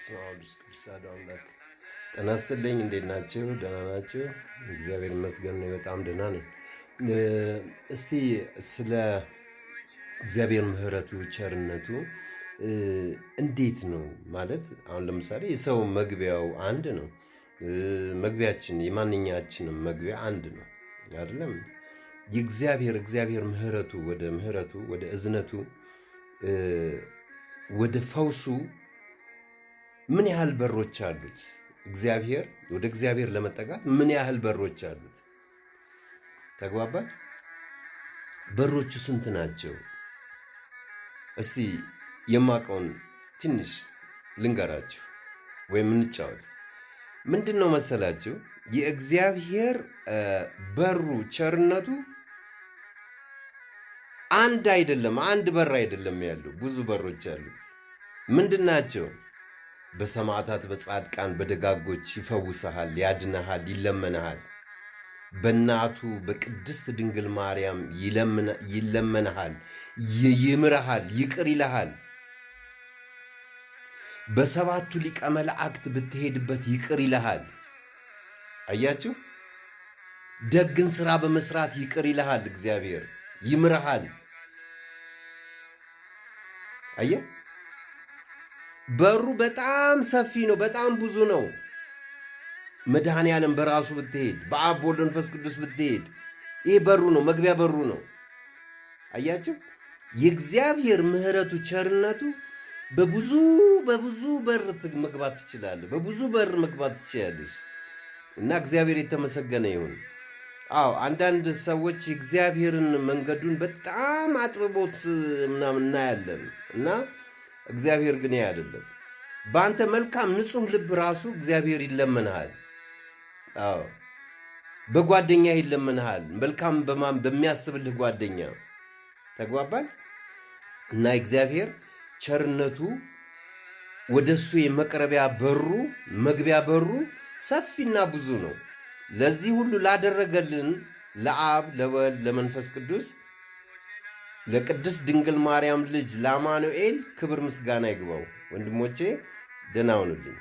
በስመ አብ ወወልድ ወመንፈስ ቅዱስ አሐዱ አምላክ። ጤና ይስጥልኝ። እንዴት ናችሁ? ደህና ናችሁ? እግዚአብሔር ይመስገን እኔ በጣም ደህና ነኝ። እስቲ ስለ እግዚአብሔር ምሕረቱ ቸርነቱ እንዴት ነው ማለት፣ አሁን ለምሳሌ የሰው መግቢያው አንድ ነው። መግቢያችን የማንኛችንም መግቢያ አንድ ነው አይደለም? የእግዚአብሔር ምሕረቱ ወደ ምሕረቱ ወደ እዝነቱ ወደ ፈውሱ ምን ያህል በሮች አሉት? እግዚአብሔር ወደ እግዚአብሔር ለመጠጋት ምን ያህል በሮች አሉት? ተግባባል? በሮቹ ስንት ናቸው? እስቲ የማውቀውን ትንሽ ልንገራችሁ ወይም እንጫወት። ምንድን ነው መሰላችሁ? የእግዚአብሔር በሩ ቸርነቱ አንድ አይደለም፣ አንድ በር አይደለም ያለው፣ ብዙ በሮች አሉት። ምንድን ናቸው? በሰማዕታት በጻድቃን በደጋጎች ይፈውሰሃል፣ ያድነሃል፣ ይለመንሃል። በእናቱ በቅድስት ድንግል ማርያም ይለመንሃል፣ ይምርሃል፣ ይቅር ይልሃል። በሰባቱ ሊቀ መላእክት ብትሄድበት ይቅር ይልሃል። አያችሁ፣ ደግን ስራ በመስራት ይቅር ይልሃል፣ እግዚአብሔር ይምርሃል። አየህ፣ በሩ በጣም ሰፊ ነው፣ በጣም ብዙ ነው። መድኃኔ ዓለም በራሱ ብትሄድ፣ በአብ ወልድ መንፈስ ቅዱስ ብትሄድ፣ ይህ በሩ ነው፣ መግቢያ በሩ ነው። አያችሁ፣ የእግዚአብሔር ምሕረቱ ቸርነቱ በብዙ በብዙ በር መግባት ትችላለህ፣ በብዙ በር መግባት ትችላለች። እና እግዚአብሔር የተመሰገነ ይሁን። አዎ፣ አንዳንድ ሰዎች የእግዚአብሔርን መንገዱን በጣም አጥብቦት ምናምን እናያለን፣ እና እግዚአብሔር ግን ይህ አይደለም። በአንተ መልካም ንጹሕ ልብ ራሱ እግዚአብሔር ይለመንሃል። አዎ፣ በጓደኛ ይለመንሃል። መልካም በማን በሚያስብልህ ጓደኛ። ተግባባል። እና እግዚአብሔር ቸርነቱ ወደ እሱ የመቅረቢያ በሩ መግቢያ በሩ ሰፊና ብዙ ነው። ለዚህ ሁሉ ላደረገልን ለአብ ለወልድ ለመንፈስ ቅዱስ ለቅድስት ድንግል ማርያም ልጅ ለአማኑኤል ክብር ምስጋና ይግባው። ወንድሞቼ ደህና ሁኑልኝ።